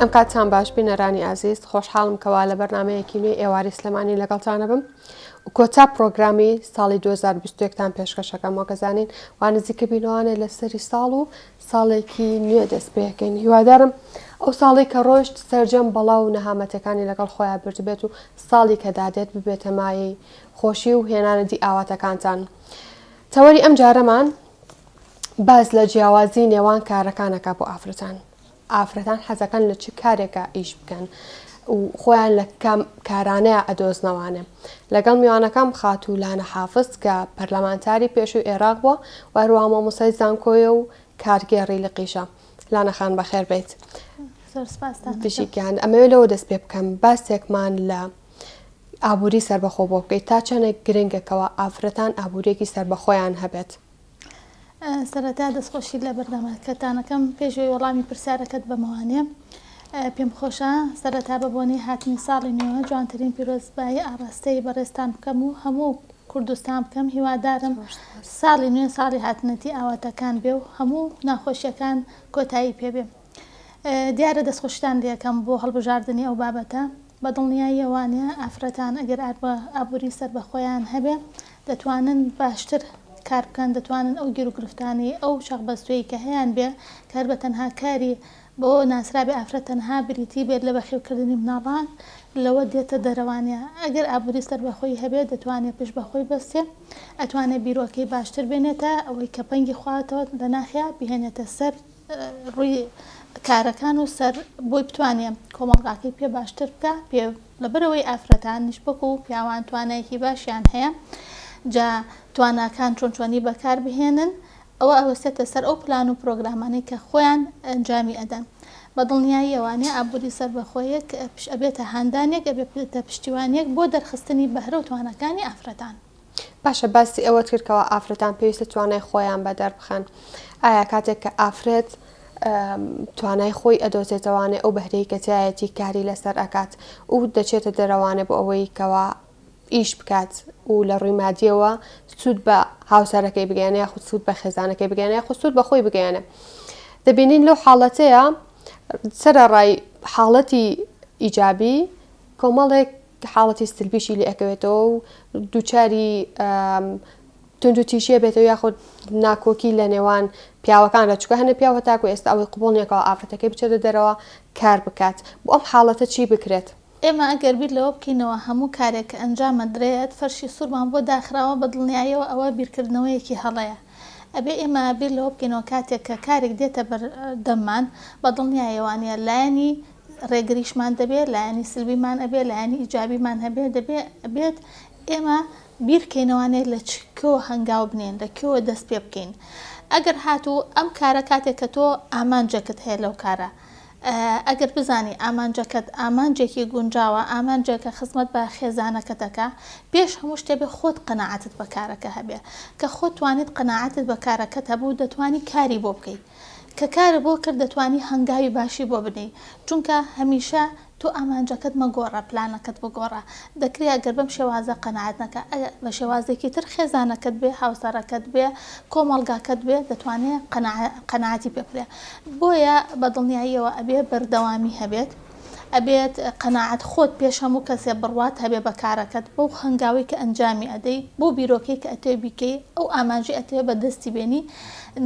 ئەم کاتتان باش بینەرانی ئازیز، خۆشحاڵم کەوا لە بەرنامەیەکی نوێی ئێوارەی سلێمانی لەگەڵتانەبم و کۆتا پرۆگرامی ساڵی 2021 تان پێشکەشەکەم وەک ئەزانین وا نزیکە بینەوانێ لە سەری ساڵ و ساڵێکی نوێ دەست پێکەین هیوادارم ئەو ساڵی کە ڕۆشت سەرجەم بەڵا و نەهامەتەکانی لەگەڵ خۆیان بردبێت و ساڵی کە دادێت ببێتە مایەی خۆشی و هێنانەدی ئاواتەکانتان تەوەری ئەم جارەمان باس لە جیاوازی نێوان کارەکانەکە بۆ ئافرەتان ئافرەتان حەزەکەن لە چ کارێکا ئیش بکەن و خۆیان لە کام کارانەیا ئەدۆزنەوانێ. لەگەڵ میوانەکەم خاتوو لانە حافز کە پەرلەمانتاری پێشووی ئێراق بووە و هەروەها مامۆستای زانکۆیە و کارگێڕی لقیشە. لانە خان بەخێر بێیت. زۆر سپاستان دەکەم. بژی گیان. ئەمەوێ لەوە دەست پێ بکەم باسێکمان لە ئابووری سەربەخۆ بۆ بکەیت تا چەندێک گرنگە کەوا ئافرەتان ئابووریەکی سەربەخۆیان هەبێت؟ سەرەتا دەستخۆشی لە بەرنامەکەتان ئەکەم، پێش ئەوەی وەڵامی پرسیارەکەت بەمەوانێ پێم خۆشە سەرەتا بە بۆنەی هاتنی ساڵی نوێوە جوانترین پیرۆزبایی ئاڕاستەی بەڕێزتان بکەم و هەموو کوردستان بکەم، هیوادارم ساڵی نوێ ساڵی هاتنەتی ئاواتەکان بێ و هەموو ناخۆشیەکان کۆتایی پێ بێ. دیارە دەستخۆشیتان لێکەم بۆ هەڵبژاردنی ئەو بابەتە، بە دڵنیاییەوانە ئافرەتان ئەگەر ئابووری سەربەخۆیان هەبێ دەتوانن باشتر کار بکەن، دەتوانن ئەو گیروگرفتانەی ئەو چەقبەستوویەی کە هەیان بێ کە هەر بە تەنها کاری بەوە ناسرابێ ئافرەت تەنها بریتی بێت لە بەخێوکردنی مناڵان لەوە دێتە دەرەوانە ئەگەر ئابووری سەربەخۆی هەبێ دەتوانێ پشت بە خۆی بەستێ ئەتوانێ بیرۆکەی باشتر بێنێتە ئەوەی کە پەنگی خواوەتەوە لە ناخیا بهێنێتە سەر ڕووی کارەکان و سەر بۆی بتوانێ کۆمەڵگاکەی پێ باشتر بکا پێ لەبەرئەوەی ئافرەتانیش وەکو پیاوان توانایەکی باشیان هەیە جا تواناکان چۆن چۆنی بەکار بهێنن ئەوە ئەوەستێتە سەر ئەو پلان و پرۆگرامانەی کە خۆیان ئەنجامی ئەدەن بە دڵنیاییەوانێ ئابووری سەربەخۆیەک ئەبێتە هاندانێک ئەبێتە پشتیوانیەک بۆ دەرخستنی بەهرە و تواناکانی ئافرەتان. باشە باسی ئەوەت کرد کەوا ئافرەتان پێویستە توانای خۆیان بەدەر بخەن ئایا کاتێک کە ئافرەت توانای خۆی ئەدۆزێتەوانێ ئەو بەهرەی کە تایەتی کاری لەسەر ئەکات و دەچێتە دەرەوانێ بۆ ئەوەی کەوا ئیش بکات و لە ڕووی مادیەوە سوود بە هاوسەرەکەی بگەیەنێ یاخود سوود بە خێزانەکەی بگەیەنێ یاخود سوود بە خۆی بگەیەنێ دەبینین لەو حاڵەتەیە سەرەڕای حاڵەتی ئیجابی کۆمەڵێک حاڵەتی سلبیشی لێ ئەکەوێتەوە و دووچاری توندوتیژیە بێتەوە یاخود ناکۆکی لە نێوان پیاوەکاندا چونکە هەنێ پیاو هەتاکو ئێستا ئەوەی قبوڵ نییە کەوا ئافرەتەکەی بچێتە دەرەوە کار بکات بۆ ئەم حاڵەتە چی بکرێت؟ ئێمە ئەگەر بیر لەوە بکەینەوە هەموو کارێک کە ئەنجام ئەدرێت فەرشی سوورمان بۆ داخراوە بە دڵنیاییەوە ئەوە بیرکردنەوەیەکی هەڵەیە ئەبێ ئێمە بیر لەوە بکەینەوە کاتێک کە کارێک دێتە بەر دەممان بە دڵنیایەوانە لایەنی ڕێگریشمان دەبێ لایەنی سلبیمان ئەبێ لایەنی ئیجابیمان هەبێ دەبێ ئەبێت ئێمە بیرکەینەوانێ لە چ کوێوە هەنگاو بنێن لە کوێوە دەست پێ بکەین ئەگەر هاتوو ئەم کارە کاتێک کە تۆ ئامانجێکت هەیە لەو کارە ئەگەر بزانی ئامانجەکەت ئامانجێکی گونجاوە ئامانجێکە خزمەت بە خێزانەکەت ئەکا پێش هەموو شتێ بێ خۆت قەناعەتت بە کارەکە هەبێ کە خۆت توانیت قەناعەتت بە کارەکەت هەبوو دەتوانی کاری بۆ بکەی کە کارت بۆ کرد دەتوانی هەنگاوی باشی بۆ بنێی چونکە هەمیشە تۆ ئامانجەکەت مەگۆڕە پلانەکەت بگۆڕە دەکرێ ئەگەر بەم شێوازە قەناعەت نەکا بە شێوازێکی تر خێزانەکەت بێ هاوسەرەکەت بێ کۆمەڵگاکەت بێ دەتوانێ قەناعەتی پێ بکرێ بۆیە بە دڵنیاییەوە ئەبێ بەردەوامی هەبێت ئەبێت قەناعەت خۆت پێش هەموو کەسێ بڕوات هەبێ بە کارەکەت بەو هەنگاوەی کە ئەنجامی ئەدەی بەو بیرۆکەی کە ئەتەوێ بیکەی ئەو ئامانجەی ئەتەوێ بە دەستی بێنی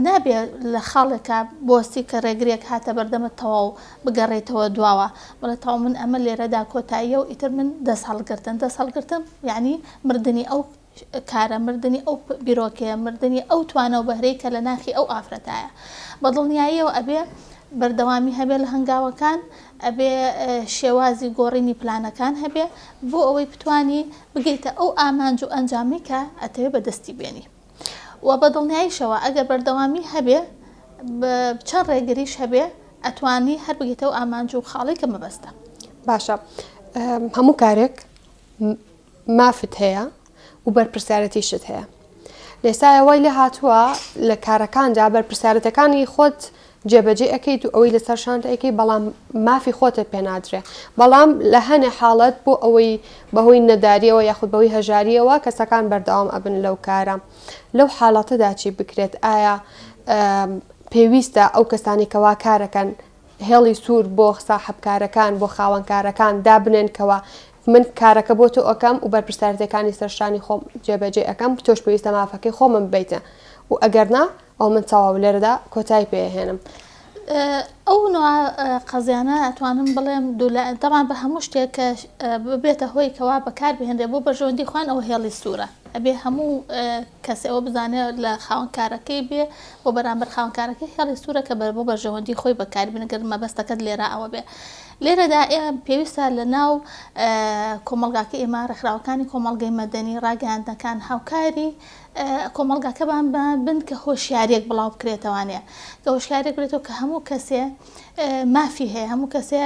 نابێ لە خاڵێکا بوەستی کە ڕێگریەک هاتە بەردەمت تەواو بگەڕێیتەوە دواوە بڵێ تەواو من ئەمە لێرەدا کۆتاییە و ئیتر من دەست هەڵگرتن دەست هەڵگرتن یانی مردنی ئەو کارە، مردنی ئەو بیرۆکەیە، مردنی ئەو توانا و بەهرەی کە لە ناخی ئەو ئافرەتایە. بە دڵنیاییەوە ئەبێ بەردەوامی هەبێ لە هەنگاوەکان، ئەبێ شێوازی گۆڕینی پلانەکان هەبێ بۆ ئەوەی بتوانی بگەیتە ئەو ئامانج و ئەنجامەی کە ئەتەوێ بەدەستی بێنی. و بە دڵنیاییشەوە ئەگەر بەردەوامی هەبێ چەند ڕێگریش هەبێ ئەتوانی هەر بگەیتە ئەو ئامانج و خاڵەی کە مەبەستە. باشە هەموو کارێک مافت هەیە و بەرپرسیارەتیشت هەیە. لێسایە وای لێ هاتووە لە کارەکاندا بەرپرسیارەتەکانی خۆت جێبەجێ ئەەکەیت و ئەوەی لەسەر شانت ئەەکەی بەڵام مافی خۆتت پێ نادرێ بەڵام لە هەنێ حاڵەت بۆ ئەوەی بەهۆی نەداریەوە یاخود بەهۆی هەژاریەوە کەسەکان بەردەوام ئەبن لەو کارە لەو حاڵەتەدا چی بکرێت ئایا پێویستە ئەو کەسانی کەوا کارەکەن هێڵی سوور بۆ ساحەبکارەکان بۆ خاوەنکارەکان دابنێن کەوا من کارەکە بۆ تۆ ئەکەم و بەرپرسیارەتیەکانی سەر شانی خۆم جێبەجێ ئەکەم تۆش پێویستە مافەکەی خۆمم ببەیتە و ئەگەر نا ئەوە من تەواو لێرەدا کۆتایی پێ ئەهێنم. ئەو نوعە قەزیانە ئەتوانم بڵێم دوو لایەن تەبعەن بە هەموو شتێک کە ببێتە هۆی کەوا بەکار بهێنرێ بۆ بەرژەوەندی خۆیان ئەوە هێڵی سوورە ئەبێ هەموو کەسێ ئەوە بزانێ لە خاوەن کارەکەی بێ بۆ بەرامبەر خاوەن کارەکەی هێڵی سوورە کە بۆ بەرژەوەندی خۆی بەکاری بێنێ گەر مەبەستەکەت لێرە ئەوە بێ لێرەدا ئێمە پێویستە لە ناو کۆمەڵگاکەی ئێمە ڕێکخراوەکانی کۆمەڵگەی مەدەنی ڕاگەیاندنەکان هاوکاری کۆمەڵگاکەمان بن کە هۆشیاریەک بڵاو بکرێتەوانێ کە هۆشیاریەک بێتەوە کە هەموو کەسێ مافی هەیە هەموو کەسێ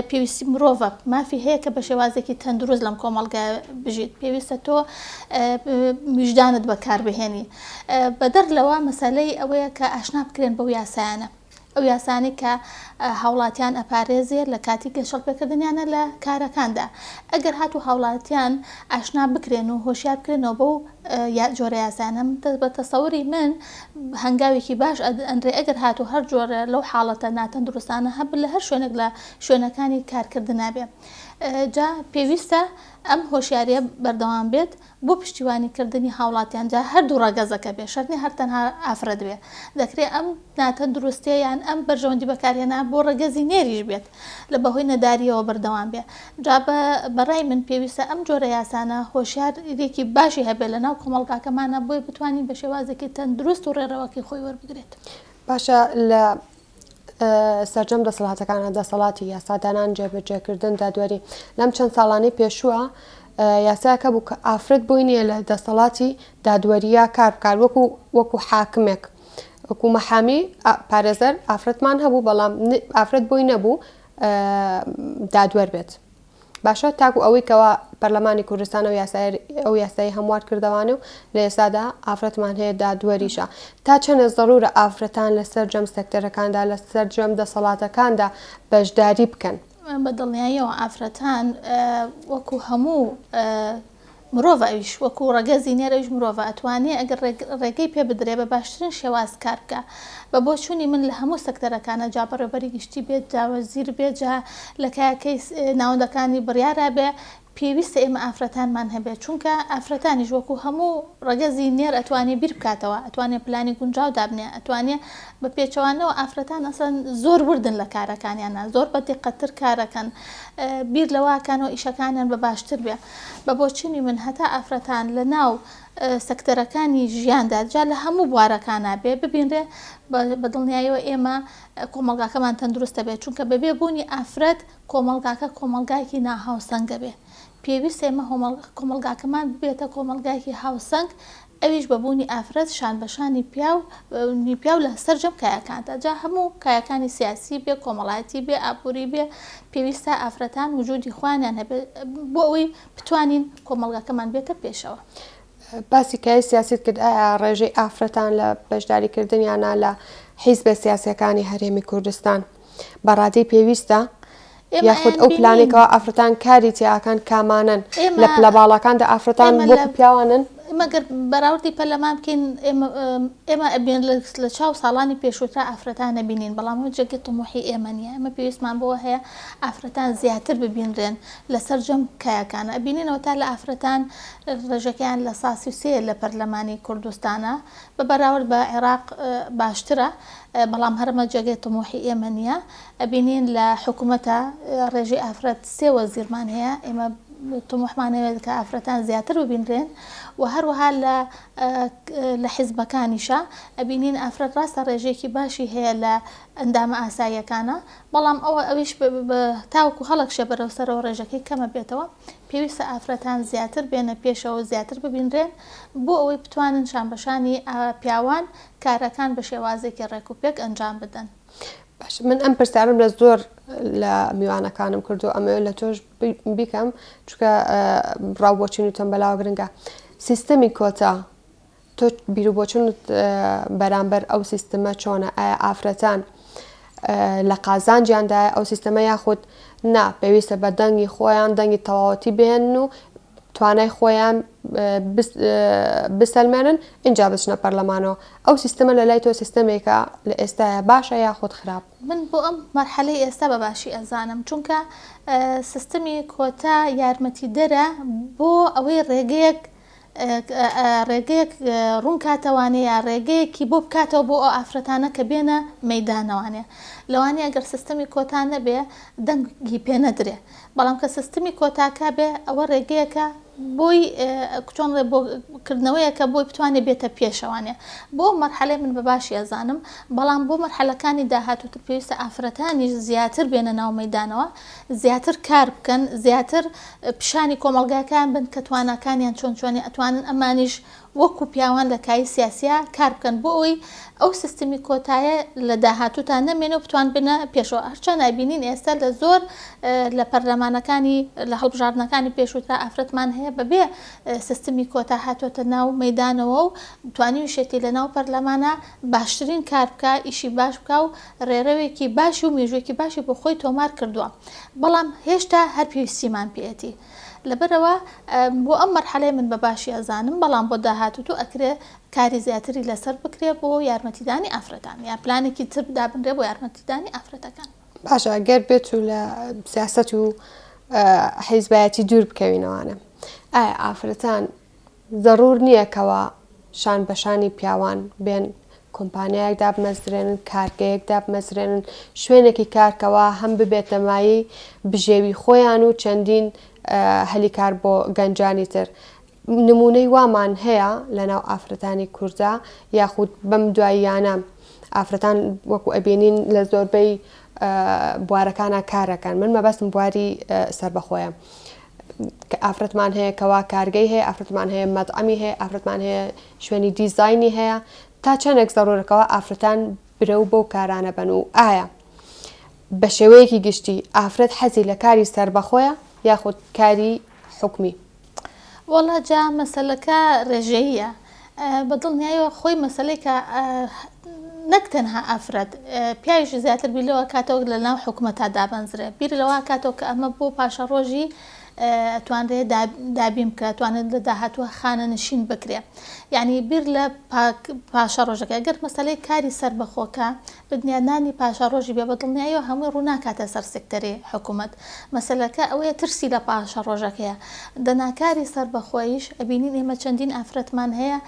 پێویستی مرۆڤە مافی هەیە کە بە شێوازێکی تەندروست لەم کۆمەڵگا بژیت پێویستە تۆ ویژدانت بەکاربهێنی بەدەر لەوە مەسەلەی ئەوەیە کە ئاشنا بکرێن بەو یاسایانە ئەو یاسانەی کە هاوڵاتیان ئەپارێزێ لە کاتی گەشەڵ پێکردنیانە لە کارەکاندا. ئەگەر هاتوو هاوڵاتیان ئاشنا بکرێن و هۆشیار بکرێنەوە بەو جۆرە یاسایانە بە تەسەوری من هەنگاوێکی باش ئەنرێ ئەگەر هاتوو هەر جۆرە لەو حاڵەتە ناتەندروستانە هەبن لە هەر شوێنێک لە شوێنەکانی کارکردنا بێ. جا پێویستە ئەم هۆشیاریە بەردەوام بێت بۆ پشتیوانی کردنی هاوڵاتیان جا هەردوو ڕەگەزەکە بێ شەرت نیە هەر تەنها ئافرەت بێ دەکرێ ئەم ناتەندروستیە یان ئەم بەرژەوەندی بەکارهێنان بۆ ڕەگەزی نێریش بێت لە بەهۆی نەداریەوە بەردەوام بێ جا بە بەڕای من پێویستە ئەم جۆرە یاسانە هۆشیاریەکی باشی هەبێ لە ناو کۆمەڵگاکەمانا بۆیە بتوانین بە شێوازێکی تەندروست و ڕێڕەوەکەی خۆی وەربگرێت. باشە لە سەرجەم دەسەڵاتەکانە، دەسەڵاتی یاسادانان، جێبەجێکردن، دادوەری، لەم چەند ساڵانەی پێشووە یاسایەک هەبوو کە ئافرەت بۆی نییە لە دەسەڵاتی دادوەرییا کار بکات وەکو وەکو حاکمێک وەکو مەحامی پارێزەر ئافرەتمان هەبوو بەڵام ئافرەت بۆی نەبوو دادوەر بێت. باشە تاکو ئەوەی کەوا پەرلەمانی کوردستان ئەو یاسایە ئەو یاسایی هەموار کردەوانێ و لە ئێستادا ئافرەتمان هەیە دادوەریشە تا چەنێ زەرورە ئافرەتان لە سەرجەم سێکتەرەکاندا لە سەرجەم دەسەڵاتەکاندا بەشداری بکەن؟ بە دڵنیاییەوە ئافرەتان وەکو هەموو مرۆڤە ئەویش وەکو ڕەگەزی نێر ئەویش مرۆڤە ئەتوانێ ئەگەر ڕێگەی پێ بدرێ بە باشترین شێواز کار بکا بە بۆچوونی من لە هەموو سەکتەرەکانە جا بەڕێوبەری گشتی بێت جا وەزیر بێت جا لە کایەکەی ناوەندەکانی بڕیارا بێ پێویستە ئێمە ئافرەتانمان هەبێت چونکە ئافرەتانیش وەکو هەموو ڕەگەزی نێر ئەتوانێ بیر بکاتەوە ئەتوانێ پلانی گونجاو دابنێ ئەتوانێ بە پێچەوانەوە ئافرەتان ئەسڵەن زۆر وردن لە کارەکانیانا زۆر بە دیقەتتر کارەکەن بیر لەوە ئەکەنەوە ئیشەکانیان بە باشتر بێ بە بۆچونی من هەتا ئافرەتان لە ناو سەکتەرەکانی ژیاندا جا لە هەموو بوارەکانا بێ ببینرێ بە دڵنیایەوە ئێمە کۆمەڵگاکەمان تەندروستە بێت چونکە بەبێ بوونی ئافرەت کۆمەڵگاکە کۆمەڵگایەکی ناهاوسەنگە بێ پێویستە ئێمە کۆمەڵگاکەمان ببێتە کۆمەڵگایەکی هاوسەنگ ئەویش بە بوونی ئافرەت شان بە شانی پیاو پیاو لە سەرجەم کایەکاندا جا هەموو کایەکانی سیاسی بێ کۆمەڵایەتی بێ ئابووری بێ پێویستە ئافرەتان وجودی خۆیانیان هەبێ بۆ ئەوەی بتوانین کۆمەڵگاکەمان بێتە پێشەوە. باسی کایەی سیاسیت کرد، ئایا ڕێژەی ئافرەتان لە بەشداریکردنیانە لە حیزبە سیاسیەکانی هەرێمی کوردستان بە ڕادەی پێویستە؟ یاخود ئەو پلانەی کەوا ئافرەتان کاری تیاکەن کامانەن؟ لە پلە باڵاکاندا ئافرەتان وەکو پیاوانن؟ ئێمە گەر بەراوردی پەرلەمان بکەین ئێمە ئەبین لە چاو ساڵانی پێشووترا ئافرەتان نەبینین بەڵام ئەوە جێگەی تموحی ئێمە نییە ئێمە پێویستمان بەوە هەیە ئافرەتان زیاتر ببینرێن لە سەرجەم کایەکان ئەبینینەوە تا لە ئافرەتان ڕێژەکەیان لە 33 لە پەرلەمانی کوردستانە بە بەراورد بە عێراق باشترە بەڵام هەرمە جێگەی تموحی ئێمە نییە ئەبینین لە حکومەتا ڕێژەی ئافرەت سێ وەزیرمان هەیە، ئێمە تموحمان هەیە کە ئافرەتان زیاتر ببینرێن و هەروەها لە لە حیزبەکانیشا ئەبینین ئافرەت ڕاستە ڕێژەیەکی باشی هەیە لە ئەندامە ئاساییەکانە بەڵام ئەوە ئەویش تاوەکو هەڵەکشێ بەرەو سەرەوە ڕێژەکەی کەمە بێتەوە پێویستە ئافرەتان زیاتر بێنە پێشەوە زیاتر ببینرێن بۆ ئەوەی بتوانن شانبەشانی پیاوان کارەکان بە شێوازێکی ڕێکوپێک ئەنجام بدەن. باشە من ئەم پرسیارم لە زۆر لە میوانەکانم کردو ئەمەوێت لە تۆش بیکەم چونکە ڕاو بۆچونی تۆم بەلاوە گرنگە سیستەمی کۆتا تۆ بیرو بۆچونت بەرامبەر ئەو سیستمە چۆنە ئایا ئافرەتان لە قازانجیاندایە ئەو سیستەمە یاخود نا پێویستە بە دەنگی خۆیان دەنگی تەواوەتی بهێنن و. توانای خۆیان بسەلمێنن ئینجا بچنە پەرلەمانەوە. ئەو سیستەمە لە لای تۆ سیستەمێکە لە ئێستایا باشە یاخود خراپ؟ من بۆ ئەم مەرحەلەی ئێستا بە باشی ئەزانم چونکە سیستمی کۆتا یارمەتیدەرە بۆ ئەوەی ڕێگەیەک ڕێگەیەک ڕوونکاتەوانێ یا ڕێگەیەکی بۆ بکاتەوە بۆ ئەو ئافرەتانە کە بێنە مەیدانەوانێ لەوانەیە گەر سیستمی کۆتا نەبێ دەنگی پێ نەدرێ بەڵام کە سیستمی کۆتاکە بێ ئەوە ڕێگەیەکە بۆی چۆن ڵێ بۆ کردنەوەیەکە بۆی بتوانێ بێتە پێشەوانێ بۆ مەرحەلەی من بە باشی ئەزانم بەڵام بۆ مەرحەلەکانی داهاتووتر پێویستە ئافرەتانیش زیاتر بێنە ناو مەیدانەوە زیاتر کار بکەن زیاتر پیشانی کۆمەڵگاکەیان بن کە تواناکانیان چۆن چۆنی ئەتوانن ئەمانیش وەکو پیاوان لە کایی سیاسیا کار بکەن بۆ ئەوەی ئەو سیستمی کۆتایە لە داهاتووتا نەمێنێ و بتوان بنە پێشەوە هەرچەند ئەبینین ئێستا لە زۆر لە پەرلەمانەکانی لە هەڵبژاردنەکانی پێشووترا ئافرەتمان هەیە بەبێ سیستمی کۆتا هاتووەتە ناو مەیدانەوە و توانیویشێتی لە ناو پەرلەمانا باشترین کار بکا ئیشی باش بکا و ڕێرەوێکی باشی و مێژووێکی باشی بۆ خۆی تۆمار کردووە بەڵام هێشتا هەر پێویستیمان پێیەتی لەبەرئەوە بۆ ئەم مەرحەلەیە من بە باشی ئەزانم بەڵام بۆ داهاتوو ئەکرێ کاری زیاتری لەسەر بکرێ بۆ یارمەتیدانی ئافرەتان یا پلانێکی تر دابنرێ بۆ یارمەتیدانی ئافرەتەکان. باشە گەر بێتو لە سیاسەت و حیزبایەتی دوور بکەوینەوانە ئایا ئافرەتان زەڕوور نییە کەوا شان بە شانی پیاوان بێن کۆمپانیایەک دابمەزرێنن، کارگەیەک دابمەزرێنن، شوێنێکی کار کەوا هەم ببێتە مایەی بژێوی خۆیان و چەندین هەلی کار بۆ گەنجانی تر. نموونەی وامان هەیە لەناو ئافرەتانی کوردا یاخود بەم دواییانە ئافرەتان وەکو ئەبینین لە زۆربەی بوارەکانا کارەکەن من مەبەستم بواری سەربەخۆیە. ئافرەتمان هەیە کەوا کارگەی هەیە ئافرەتمان هەیە مەتعەمی هەیە ئافرەتمان هەیە شوێنی دیزاینی هەیە تا چەندێک زەڕورەکەەوە ئافرەتان برەو بەو کارانە بن و ئایا بە شێوەیەکی گشتی ئافرەت حەزی لە کاری سەربەخۆیە یاخود کاری حکومی؟ وەڵا جا مەسەلەکە ڕێژەییە بە دڵنیایەوە خۆی مەسەلەی کە نەک تەنها ئافرەت پیاویش زیاتر بیر لەوە کاتەوە لە ناو حکومەتا دابەنزرێ بیر لەوە کاتەوە کە ئەمە بۆ پاشەڕۆژی ئەتوانرێ دابین بکە توانێت لە داهاتووە خانەنشین بکرێ یعنی بیر لە پاشەڕۆژەکە گەر مەسەلەی کاری سەربەخۆکە بنیادنانی پاشەڕۆژی بێ بە دڵنیاییەوە هەمووی ڕوو ناکاتە سەر سێکتەری حکومەت. مەسەلەکە ئەوەیە ترسی لە پاشەڕۆژەکەیە. دەنا کاری سەربەخۆیش ئەبینین ئێمە چەندین ئافرەتمان هەیە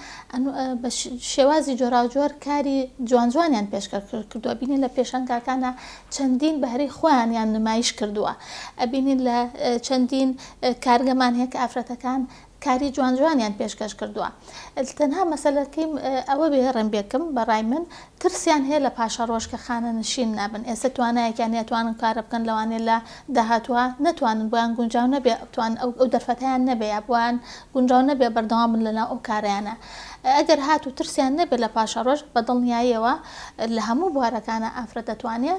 بە شێوازی جۆراوجۆر کاری جوان جوانیان پێشکەش کردووە. ئەبینین لە پێشانگاکانا چەندین بەهرەی خۆیانیان نمایش کردووە. ئەبینین لە چەندین کارگەمان هەیە کە ئافرەتەکان کاری جوان جوانیان پێشکەش کردووە تەنها مەسەلەکەی ئەوە بێ ڕێم بێکم بە ڕای من ترسیان هەیە لە پاشەڕۆژ کە خانەنشین نابن ئێستا توانایەکیان هەیە توانن کارە بکەن لەوانەیە لە داهاتووە نەتوانن بۆیان گونجاو نەبێ توان ئەو ئەو دەرفەتیان نەبێ یا بۆیان گونجاو نەبێ بەردەوام بن لەناو ئەو کارەیانە ئەگەر هاتوو ترسیان نەبێ لە پاشەڕۆژ بە دڵنیاییەوە لە هەموو بوارەکانە ئافرەت دەتوانێ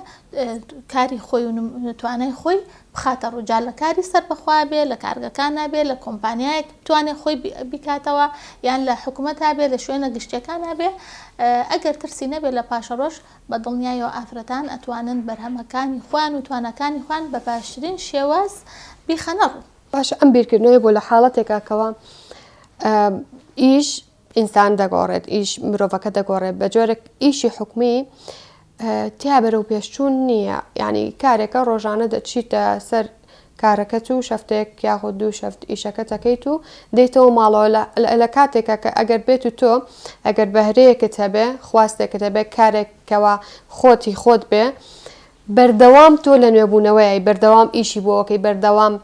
کاری خۆی و توانای خۆی بخاتە ڕوو جا لە کاری سەربەخوا بێ لە کارگەکانا بێ لە کۆمپانیایەک بتوانێ خۆی بیکاتەوە یان لە حکومەتا بێ لە شوێنە گشتیەکانا بێ ئەگەر ترسی نەبێ لە پاشەڕۆژ بە دڵنیایەوە ئافرەتان ئەتوانن بەرهەمەکانی خۆیان و تواناکانی خۆیان بە باشترین شێواز بیخەنە ڕوو. باشە ئەم بیرکردنەوەیە بۆ لە حاڵەتێکا کەوا ئیش ئینسان دەگۆڕێت، ئیش مرۆڤەکە دەگۆڕێت، بە جۆرێک ئیشی حکومی تیا بەرەو پێشچوون نییە، یعنی کارێکە ڕۆژانە دەچیتە سەر کارەکەت و شەفتێک یاخود دوو شەفت ئیشەکە دەکەیت و دێیتەوە ماڵەوە لە کاتێکە کە ئەگەر بێت و تۆ ئەگەر بەهرەیەکت هەبێ خواستێکت هەبێ کارێک کەوا خۆتی خۆت بێ بەردەوام تۆ لە نوێبوونەوەیای بەردەوام ئیشی بۆ ئەکەی بەردەوام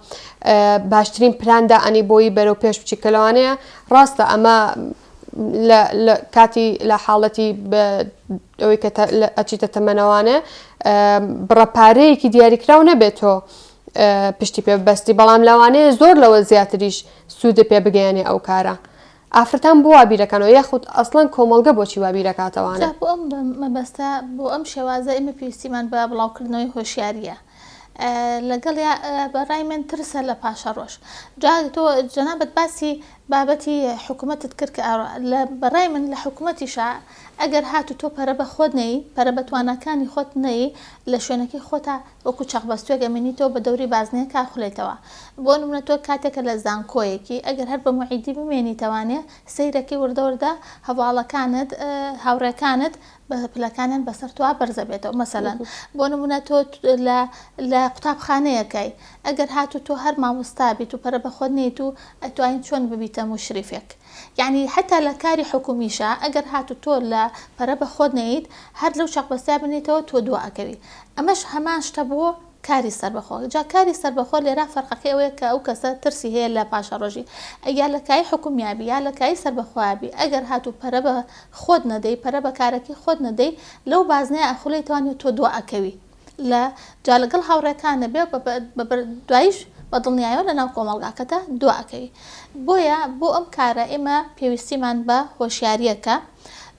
باشترین پلان دائەنی بۆی بەرەو پێش بچی کە لەوانەیە ڕاستە ئەمە لە کاتی لە حاڵەتی ئەوەی کە ئەچیتە تەمەنەوانێ بڕە پارەیەکی دیاریکراو نەبێت تۆ پشتی پێ ببەستی بەڵام لەوانەیە زۆر لەوە زیاتریش سوودە پێ بگەیەنێ ئەو کارە ئافرەتان بۆ وا بیرەکەنەوە یاخود ئەسڵەن کۆمەڵگە بۆچی وا بیرەکاتەوانە؟ جا بۆ ئەم مەبەستە بۆ ئەم شێوازە ئێمە پێویستیمان بە بڵاوکردنەوەی هۆشیارییە لەگەڵیا بە ڕای من ترسە لە پاشەڕۆژ جا تۆ جەنابت باسی بابەتی حکومەتت کرد کە لە بەڕای من لە حکومەتیشا ئەگەر هاتوو تۆ پەرە بە خۆت نەیی پەرە بە تواناکانی خۆت نەیی لە شوێنەکەی خۆتا وەکو چەقبەستوێک ئەمێنیتەوە بە دەوری بازنەیەکا خولێتەوە بۆ نمونە تۆ کاتێک کە لە زانکۆیەکی ئەگەر هەر بە موعیدی بمێنیتەوانێ سەیرەکەی وردە وردە هەڤاڵەکانت هاوڕێکانت بە پلەکانیان بەسەر تۆا بەرزەبێتەوە مەسەلەن بۆ نمونە تۆ لە لە قوتابخانەیەکای ئەگەر هاتوو تۆ هەر مامۆستا بیت و پەرە بە خۆت نەیت و ئەتوانی چۆن ببیتە موشریفێک یەعنی حەتا لە کاری حکومیشا ئەگەر هاتوو تۆ لە پەرە بە خۆت نەیت هەر لەو چەقبەستەیا بنیتەوە تۆ دوا ئەکەوی ئەمەش هەمان شتە بۆ کاری سەربەخۆ جا کاری سەربەخۆ لێرا فەرقەکەی ئەوەیە کە ئەو کەسە ترسی هەیە لە پاشەڕۆژی یا لە کای حکومیا بی یا لە کای سەربەخۆیا بی ئەگەر هاتوو پەرە بە خۆت نەدەی پەرە بە کارەکەی خۆت نەدەی لەو بازنەیا ئەخولێیتەوە تۆ دوا ئەکەوی لە جا لەگەڵ هاوڕێکانە بێ بە دواییش بە دڵنیایەوە لە ناو کۆمەڵگاکەتا دوا ئەکەوی بۆیە بۆ ئەم کارە ئێمە پێویستیمان بە هۆشیاریەکە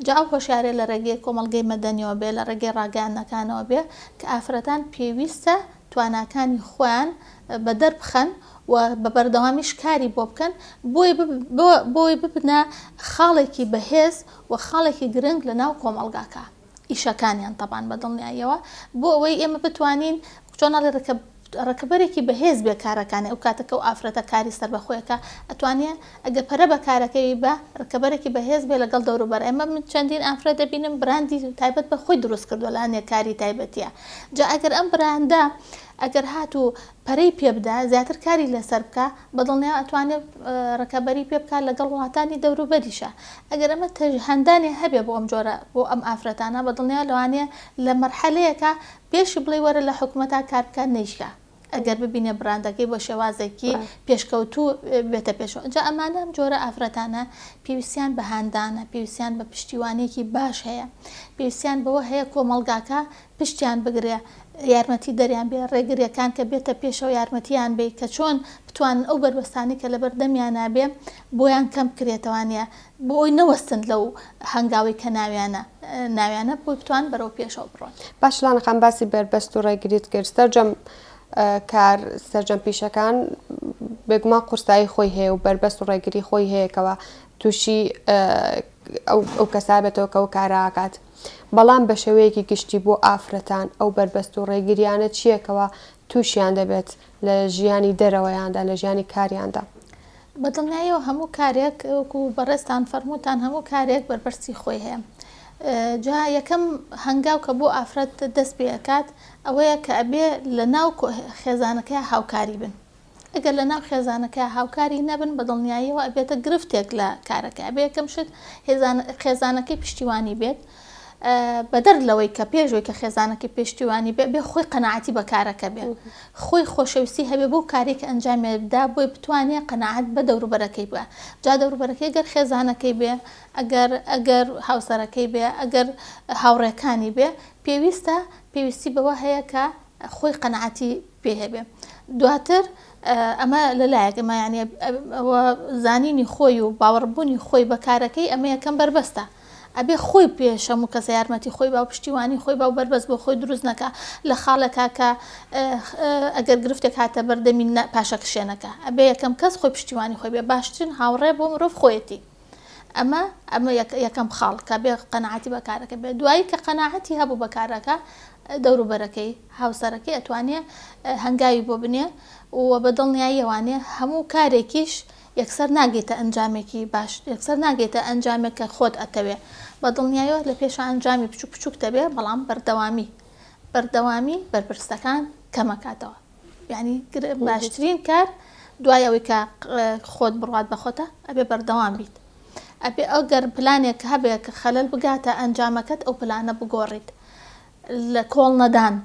جا ئەو هۆشیاریە لە ڕێگەی کۆمەڵگەی مەدەنیەوە بێ لە ڕێگەی ڕاگەیاندنەکانەوە بێ کە ئافرەتان پێویستە تواناکانی خۆیان بەدەر بخەن و بە بەردەوامیش کاری بۆ بکەن بۆی بۆی ببنە خاڵێکی بەهێز و خاڵێکی گرنگ لە ناو کۆمەڵگاکە. ئیشەکانیان تەبان بە دڵنیاییەوە بۆ ئەوەی ئێمە بتوانین چۆن ئەڵێ ڕکە ڕکەبەرێکی بەهێز بێ کارەکانی ئەو کاتە کە ئەو ئافرەتە کاری سەربەخۆیەکە ئەتوانێ ئەگەر پەرە بە کارەکەی بە ڕکەبەرێکی بەهێز بێ لەگەڵ دەوروبەر ئێمە من چەندین ئافرەت دەبینم براندی تایبەت بە خۆی دروست کردووە لە هەندێک کاری تایبەتیە جا ئەگەر ئەم براندە ئەگەر هاتوو پەرەی پێ بدا زیاتر کاری لەسەر بکا بەدڵنیایەوە ئەتوانێ ڕکەبەری پێ بکات لەگەڵ وڵاتانی دەوروبەریشا ئەگەر ئەمە هاندانێ هەبێ بۆ ئەم جۆرە بۆ ئەم ئافرەتانە بەدڵنیایەوە لەوانەیە لە مەرحەلەیەکا پێشی بڵێی وەرە لە حکومەتا کار بکە نەیشکا ئەگەر ببینێ براندەکەی بە شێوازێکی پێشکەوتوو بێتە پێشەوە جا ئەمانە ئەم جۆرە ئافرەتانە پێویستیان بە هاندانە پێویستیان بە پشتیوانیەکی باش هەیە پێویستیان بەوە هەیە کۆمەڵگاکە پشتیان بگرێ یارمەتی دەریان بێ ڕێگریەکان کە بێتە پێشەوە یارمەتیان بێی کە چۆن بتوانن ئەو بەربەستانەی کە لەبەر دەمیانا بێ بۆیان کەم بکرێتەوانە بۆ ئەوی نەوەستن لەو هەنگاوەی کە ناویانە ناویانە بۆی بتوان بەرەو پێشەوە بڕۆن. باش لانە خان باسی بەربەست و ڕێگریت کرد سەرجەم کار سەرجەم پیشەکان بێگومان قورسایی خۆی هەیە و بەربەست و ڕێگری خۆی هەیە کەوا تووشی ئەو کەسە بێتەوە کە ئەو کارە ئەکات. بەڵام بە شێوەیەکی گشتی بۆ ئافرەتان ئەو بەربەست و ڕێگریانە چییە کەوا تووشیان دەبێت لە ژیانی دەرەوەیاندا، لە ژیانی کاریاندا؟ بە دڵنیاییەوە هەموو کارێک وەکو بەڕێزتان فەرمووتان هەموو کارێک بەربەستی خۆی هەیە. جا یەکەم هەنگاو کە بۆ ئافرەت دەست پێ ئەکات ئەوەیە کە ئەبێ لە ناو خێزانەکەیا هاوکاری بن. ئەگەر لە ناو خێزانەکە هاوکاری نەبن بە دڵنیاییەوە ئەبێتە گرفتێک لە کارەکە ئەبێ یەکەم شت خێزانەکەی پشتیوانی بێت بەدەر لەوەی کە پێشەوەی کە خێزانەکەی پشتیوانی بێ بێ خۆی قەنەعەتی بە کارەکە بێ خۆی خۆشەویستی هەبێ بۆ کارێک کە ئەنجامێ بدا بۆی بتوانێ قەنەعەت بە دەوروبەرەکەی بکا جا دەوروبەرەکەی گەر خێزانەکەی بێ ئەگەر ئەگەر هاوسەرەکەی بێ ئەگەر هاوڕێکانی بێ پێویستە پێویستی بەوە هەیە کە خۆی قەناعەتی پێ هەبێ دواتر ئەمە لەلایەک ئەمە یعنی ئەوە زانینی خۆی و باوەڕبوونی خۆی بە کارەکەی ئەمە یەکەم بەربەستە ئەبێ خۆی پێش هەموو کەسە یارمەتی خۆی با و پشتیوانی خۆی با و بەربەست بۆ خۆی دروست نەکا لە خاڵێکا کە ئەگەر گرفتێک هاتە بەردەمی پاشەکشێ نەکا ئەبێ یەکەم کەس خۆی پشتیوانی خۆی بێ باشترین هاوڕێ بۆ مرۆڤ خۆیەتی ئەمە ئەمە یەکەم خاڵ کە بێ قەناعەتی بە کارەکە بێ دوایی کە قەناعەتی هەبوو بە کارەکە دەوروبەرەکەی هاوسەرەکەی ئەتوانێ هەنگاوی بۆ بنێ و بە دڵنیاییەوانێ هەموو کارێکیش یەکسەر ناگەیتە ئەنجامێکی باش یەکسەر ناگەیتە ئەنجامێک کە خۆت ئەتەوێ بە دڵنیایەوە لە پێشا ئەنجامی بچوک بچوک دەبێ بەڵام بەردەوامی بەردەوامی بەرپرسەکان کەمەکاتەوە یانی باشترین کار دوای ئەوەی کە خۆت بڕوات بە خۆتە ئەبێ بەردەوام بیت ئەبێ ئەگەر پلانێک هەبێ کە خەلەل بگاتە ئەنجامەکەت ئەو پلانە بگۆڕیت لە کۆڵ نەدان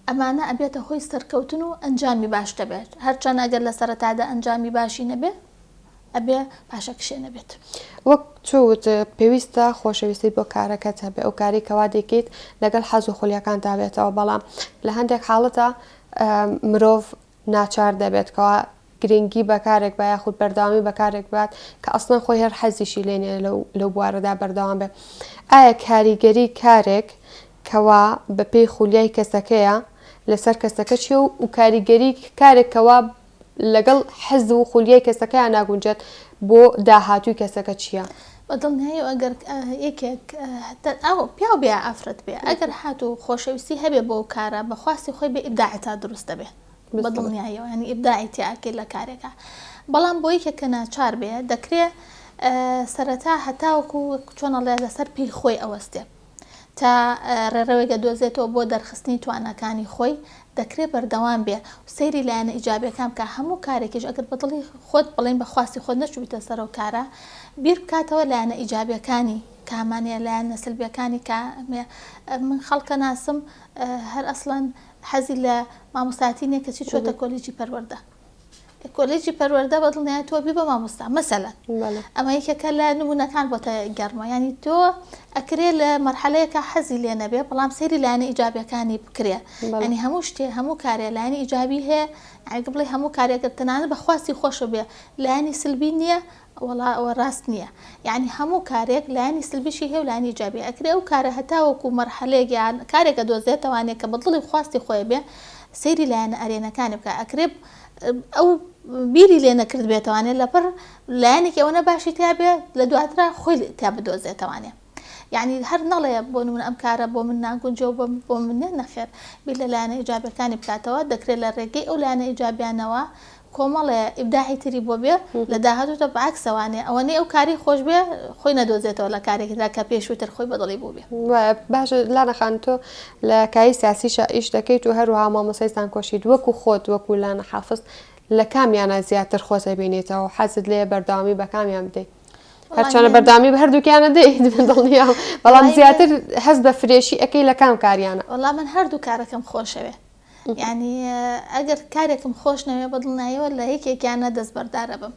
ئەمانە ئەبێتە هۆی سەرکەوتن و ئەنجامی باش دەبێت هەرچەند ئەگەر لە سەرەتادا ئەنجامی باشی نەبێ ئەبێ پاشەکشێ نەبێت. وەک چوت پێویستە خۆشەویستیت بۆ کارەکەت هەبێ ئەو کارەی کەوا دەیکەیت لەگەڵ حەز و خولیاکانتا بێتەوە بەڵام لە هەندێک حاڵەتا مرۆڤ ناچار دەبێت کەوا گرنگی بە کارێک با یاخود بەردەوامی بە کارێک بات کە ئەسڵەن خۆی هەر حەزیشی لێ نیە لەو لەو بوارەدا بەردەوام بێ ئایا کاریگەری کارێک کەوا بەپێی خولیای کەسەکەیە لەسەر کەسەکە چیە و کاریگەری کارێک کەوا. لەگەڵ حەز و خولیای کەسەکەیان ناگونجێت بۆ داهاتووی کەسەکە چییە؟ بە دڵنیاییەوە ئەگەر یەکێک ئەو پیاو بێ یا ئافرەت بێ ئەگەر هاتوو خۆشەویستی هەبێ بۆ ئەو کارە بە خواستی خۆی بێ ئیبداعی تا دروست دەبێ بە دڵنیاییەوە یانی ئیبداعی تیا ئەکەی لە کارێکا بەڵام بۆ یەکێک کە ناچار بێ دەکرێ سەرەتا هەتاوەکو چۆن ئەڵێ لەسەر پێی خۆی ئەوەستێ تا ڕێڕەوێک ئەدۆزێتەوە بۆ دەرخستنی تواناکانی خۆی، دەکرێ بەردەوام بێ و سەیری لایەنە ئیجابیەکان بکا، هەموو کارێکیش ئەگەر بە دڵی خۆت بڵێین بە خواستی خۆت نەچووبیتە سەر ئەو کارە، بیر بکاتەوە لایەنە ئیجابیەکانی کامانەیە، لایەنە سلبیەکانی کامەیە، من خەڵک ئەناسم هەر ئەسڵەن حەزی لە مامۆستایەتی نیە کەچی چووەتە کۆلیجی پەروەردە. کۆلێجی پەروەردە بە دڵنیایی تۆ بی بە مامۆستا مەسەلەن ئەمە یەکێکە لە نمونەکان بۆتە گەرمە ینی تۆ ئەکرێ لە مەرحەلەیەکە حەزی لێ نەبێ بەڵام سەیری لایەنە ئیجابیەکانی بکرێ ینی هەموو شتێ هەموو کارێ لایەنی ئیجابی هەیە ئەگە بڵێ هەموو کارێکە تەنانەت بە خواستی خۆشە بێ لایەنی سلبی نییە وەڵا ئەوە ڕاست نییە یعنی هەموو کارێک لایەنی سلبیشی هەیە و لایەنی ئیجابی ئەکرێ ئەو کارە هەتاوەکو مەرحەلەیەک یان کارێک ئەدۆزێتەوانێ کە بە دڵی خواستی خۆی بێ سەیری لایەنە ئەرێنەکانی بکە ئەکرێ ئەو بیری لێ نەکردبێتەوانێ لەپڕ لایەنێکی ئەوەنە باشی تیا بێ لە دواترا خۆی تیا بدۆزێتەوانێ یعنی هەر نەڵێ بۆ نمونە ئەم کارە بۆ من ناگونجێ و بۆ من نیە نەخێر بیر لە لایەنە ئیجابیەکانی بکاتەوە دەکرێت لە ڕێگەی ئەو لایەنە ئیجابیانەوە کۆمەڵێ ئیبداعی تری بۆ بێ لە داهاتوودا بە عەکسەوانێ ئەوەنەی ئەو کاری خۆش بێ خۆی نەدۆزێتەوە لە کارێکی ترا کە پێشووتر خۆی بەدڵی بووبێ. وایە باشە لانە خان تۆ لە کایەی سیاسیشا ئیش دەکەیت و هەروەها مامۆستای زانکۆشیت وەکو خۆت وەکو لانە حافز لە کامیانە زیاتر خۆت ئەبینیتەوە حەزت لێیە بەردەوامی بە کامیان بدەیت؟ هەرچەنە بەردەوامی بە هەردووکیانە دەیت من دڵنیام بەڵام زیاتر هەست بە فرێشی ئەکەی لە کام کاریانە؟ وەڵا من هەردوو کارەکەم خۆشەوێ یانی ئەگەر کارێکم خۆش نەوێ بە دڵنیایەوە لە یەکێکیانە دەستبەردارە بم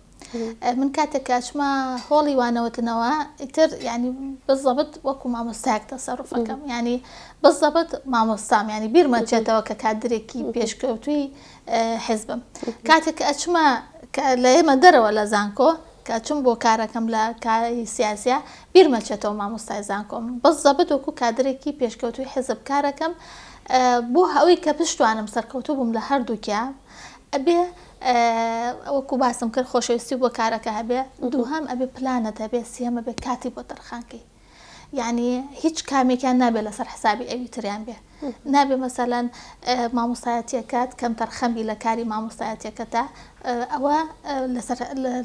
من کاتێک کە ئەچمە هۆڵی وانەوتنەوە ئیتر ینی بزەبت وەکو مامۆستایەک تەسەڕفەکەم ینی بزەبت مامۆستام ینی بیرمە چێتەوە کە کادرێکی پێشکەوتوی حزبم کاتێک کە ئەچمە لە ئێمە دەرەوە لە زانکۆ کە ئەچم بۆ کارەکەم لە کاری سیاسیا بیرمە چێتەوە مامۆستای زانکۆم بزەبت وەکو کادرێکی پێشکەوتوی حزب کارەکەم بۆ ئەوەی کە بشتوانم سەرکەوتوو بم لە هەردووکیا ئەبێ وەکو باسم کرد خۆشەویستی بۆ کارەکە هەبێ دووهەم ئەبێ پلانت هەبێ سێهەم ئەبێ کاتی بۆ تەرخانکەی یعنی هیچ کامێکیان نابێ لەسەر حسابی ئەوی تریان بێ نابێ مەسەلەن مامۆستایەتیەکەت کەم تەرخەمی لە کاری مامۆستایەتیەکەتە ئەوە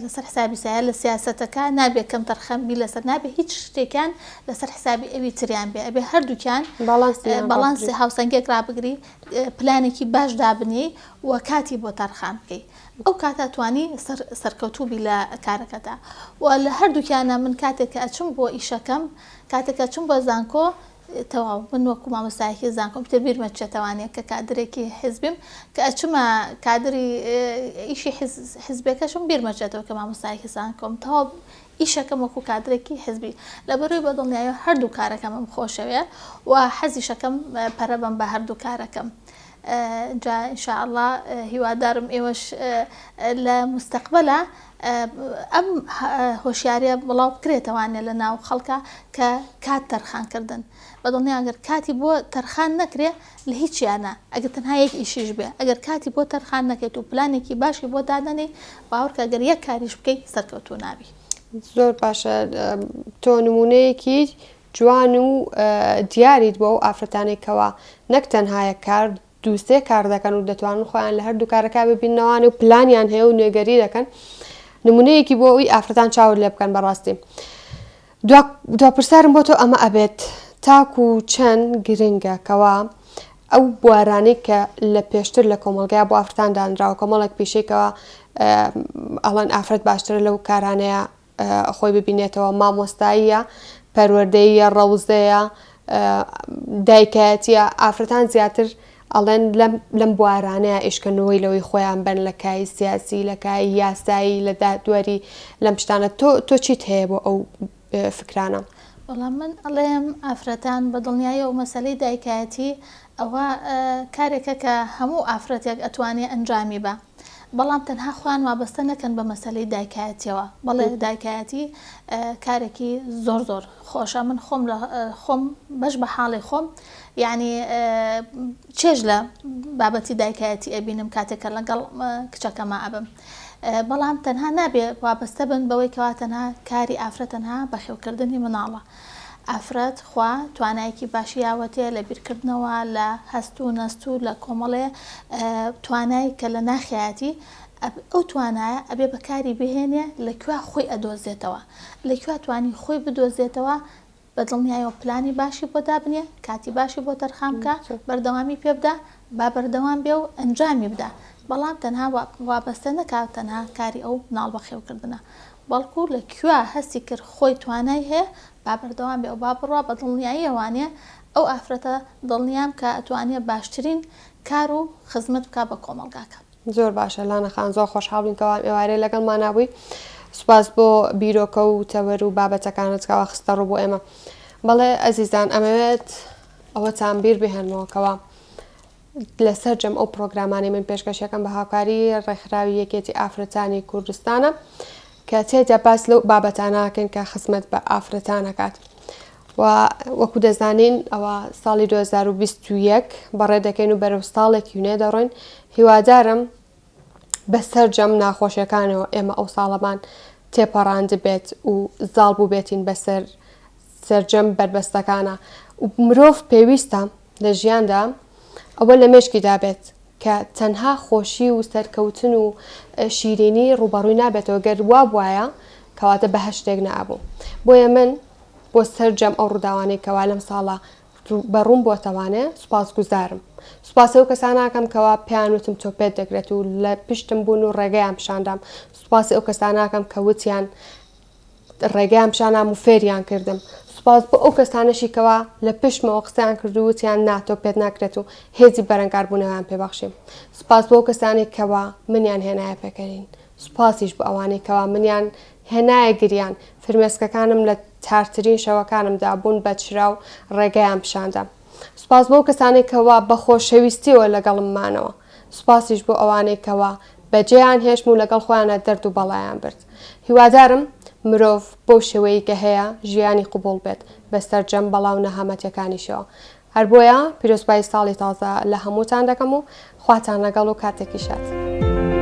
لەسەر حسابی سایە لە سیاسەتەکە نابێ کەم تەرخەم بی لەسەر نابێ هیچ شتێکیان لەسەر حسابی ئەوی تریان بێ ئەبێ هەردووکیان باڵانسی هاوسەنگێک ڕابگری پلانێکی باش دابنێی و کاتی بۆ تەرخان بکەی ئەو کاتە توانی سەرکەوتوو بی لە کارەکەتا و لە هەردووکیانە من کاتێک کە ئەچم بۆ ئیشەکەم کاتێک کە ئەچم بۆ زانکۆ تەواو من وەکو مامۆستایەکی زانکۆم پتر بیرمە چێتەوانیە کە کادرێکی حیزبیم کە ئەچمە کادری ئیشی حیزبەکەشم بیرمە چێتەوە کە مامۆستایەکی زانکۆم تەواو ئیشەکەم وەکو کادرێکی حیزبی لەبەرەوەی بە دڵنیایی هەردوو کارەکەمم خۆشەوێ و حەزیشەکەم پەرە بەم بە هەردوو کارەکەم جا ان شاء اللە هیوادارم ئێوەش لە مستەقبەلا ئەم هۆشیاریە بڵاو بکرێتەوانێ لە ناو خەڵکە کە کات تەرخان کردن بە دڵنیا گەر کاتی بۆ تەرخان نەکرێ لە هیچیانە ئەگەر تەنها یەک ئیشیش بێ ئەگەر کاتی بۆ تەرخان نەکەیت و پلانێکی باشی بۆ دادەنێی باوەڕکە گەر یەک کاریش بکەی سەرکەوتوو نابی. زۆر باشە تۆ نمونەیەکی جوان و دیاریت بۆ ئەو ئافرەتانەی کەوا نەک تەنها یەک کار دووسێ کار دەکەن و دەتوانن خۆیان لە هەردوو کارەکە ببیننەوانێ و پلانیان هەیە و نوێگەری دەکەن نمونەیەکی بۆ ئەوی ئافرەتان چاوت لێ بکەن بەڕاستی دوا دوا پرسیارم بۆ تۆ ئەمە ئەبێت تاکو چەند گرنگە کەوا ئەو بوارانەی کە لە پێشتر لە کۆمەڵگای بۆ ئافرەتان دانراوە کۆمەڵێک پیشەی کەوا ئەڵەن ئافرەت باشترە لەو کارانەیە خۆی ببینێتەوە مامۆستاییە، پەروەردەییە، ڕەوزەیە، دایکایەتیە، ئافرەتان زیاتر ئەڵێن لەم لەم بوارانەیە ئیشکەنەوەی لەوەی خۆیان بن لە کای سیاسی لە کای یاسایی لە دادوەری لەم شتانە تۆ تۆ چیت هەیە بۆ ئەو فکرانە؟ وەڵا من ئەڵێم ئافرەتان بە دڵنیاییەوە مەسەلەی دایکایەتی ئەوە کارێکە کە هەموو ئافرەتێک ئەتوانێ ئەنجامی با. بەڵام تەنها خۆیان وابەستە نەکەن بە مەسەلەی دایکایەتیەوە بەڵێ دایکایەتی کارێکی زۆر زۆر خۆشە من خۆم لە خۆم بەش بە حاڵی خۆم یعنی چێژ لە بابەتی دایکایەتی ئەبینم کاتێک کە لەگەڵ کچەکەما ئەبم بەڵام تەنها نابێ وابەستە بن بەوەی کەوا تەنها کاری ئافرەت تەنها بەخێوکردنی مناڵە ئافرەت خوا توانایەکی باشی یاوەتێ لە بیرکردنەوە لە هەست و نەست و لە کۆمەڵێ توانای کە لە ناخیایەتی ئەو توانایە ئەبێ بەکاری بهێنێ لە کوێ خۆی ئەدۆزێتەوە لە کوێ توانی خۆی بدۆزێتەوە بە دڵنیایەوە پلانی باشی بۆ دابنێ، کاتی باشی بۆ تەرخان بکە، بەردەوامی پێ بدە، با بەردەوام بێ و ئەنجامی بدا، بەڵام تەنها وابەستە نەکا تەنها کاری ئەو مناڵ بەخێوکردنە، بەڵکو لە کوێ هەستی کرد خۆی توانای هەیە با بەردەوام بێ و با بڕوا بە دڵنیاییەوانێ ئەو ئافرەتە دڵنیام کە ئەتوانێ باشترین کار و خزمەت بکا بە کۆمەڵگاکە. زۆر باشە لانە خان زۆر خۆشحاڵ بووین کەوا ئەم ئێوارەیە لەگەڵمانا بووی سوپاس بۆ بیرۆکە و تەوەر و بابەتەکانت کەوا خستە ڕوو بۆ ئێمە بەڵێ ئەزیزان ئەمەوێت ئەوەتان بیر بهێنمەوە کەوا لە سەرجەم ئەو پرۆگرامانەی من پێشکەشەکەم بە هاوکاری ڕێکخراوی یەکێتی ئافرەتانی کوردستانە کە تێدا باس لەو بابەتاناکەین کە خزمەت بە ئافرەتانەکات و وەکو دەزانین ئەوە ساڵی 2021 بەڕێ دەکەین و بەرەو ساڵێکی نوێ دەڕۆین هیوادارم بە سەرجەم ناخۆشیەکانەوە ئێمە ئەو ساڵەمان تێپەڕاندبێت و زاڵ بووبێتین بەسەر سەرجەم بەربەستەکانە و مرۆڤ پێویستە لە ژیاندا ئەوە لە مێشکیدا بێت کە تەنها خۆشی و سەرکەوتن و شیرینی ڕووبەڕووی نابێتەوە گەر وابوایە کەواتە بەهەشتێک نەئەبوو بۆیە من بۆ سەرجەم ئەو ڕووداوانەی کەوا لەم ساڵە بەڕووم بۆتەوانێ سوپاسگوزارم. سوپاسی ئەو کەسانە ئەکەم کەوا پێیان وتم تۆ پێت دەکرێت و لە پشتم بوون و ڕێگەیان پیشاندام. سوپاسی ئەو کەسانە ئەکەم کە وتیان ڕێگەیان پیشاندام و فێریان کردم. سوپاس بۆ ئەو کەسانەشی کەوا لە پشتمەوە قسەیان کرد و وتیان نا تۆ پێت ناکرێت و هێزی بەرەنگاربوونەوەیان پێ بەخشیم. سوپاس بۆ ئەو کەسانەی کەوا منیان هێنایە پێکەنین. سوپاسیش بۆ ئەوانەی کەوا منیان هێنایە گریان، فرمێسکەکانم لە تارترین شەوەکانمدا بوون بە چرا و ڕێگەیان پیشاندام. سوپاس بۆ ئەو کەسانەی کەوا بە خۆشەویستیەوە لەگەڵم مانەوە. سوپاسیش بۆ ئەوانەی کەوا بەجێیان هێشتم و لەگەڵ خۆیانا دەرد و بەڵایان برد. هیوادارم مرۆڤ بەو شێوەیەی کە هەیە ژیانی قبوڵ بێت بە سەرجەم بەڵا و نەهامەتیەکانیشەوە. هەر بۆیە پیرۆزبایی ساڵی تازە لە هەمووتان دەکەم و خواتان لەگەڵ و کاتێکی شاد.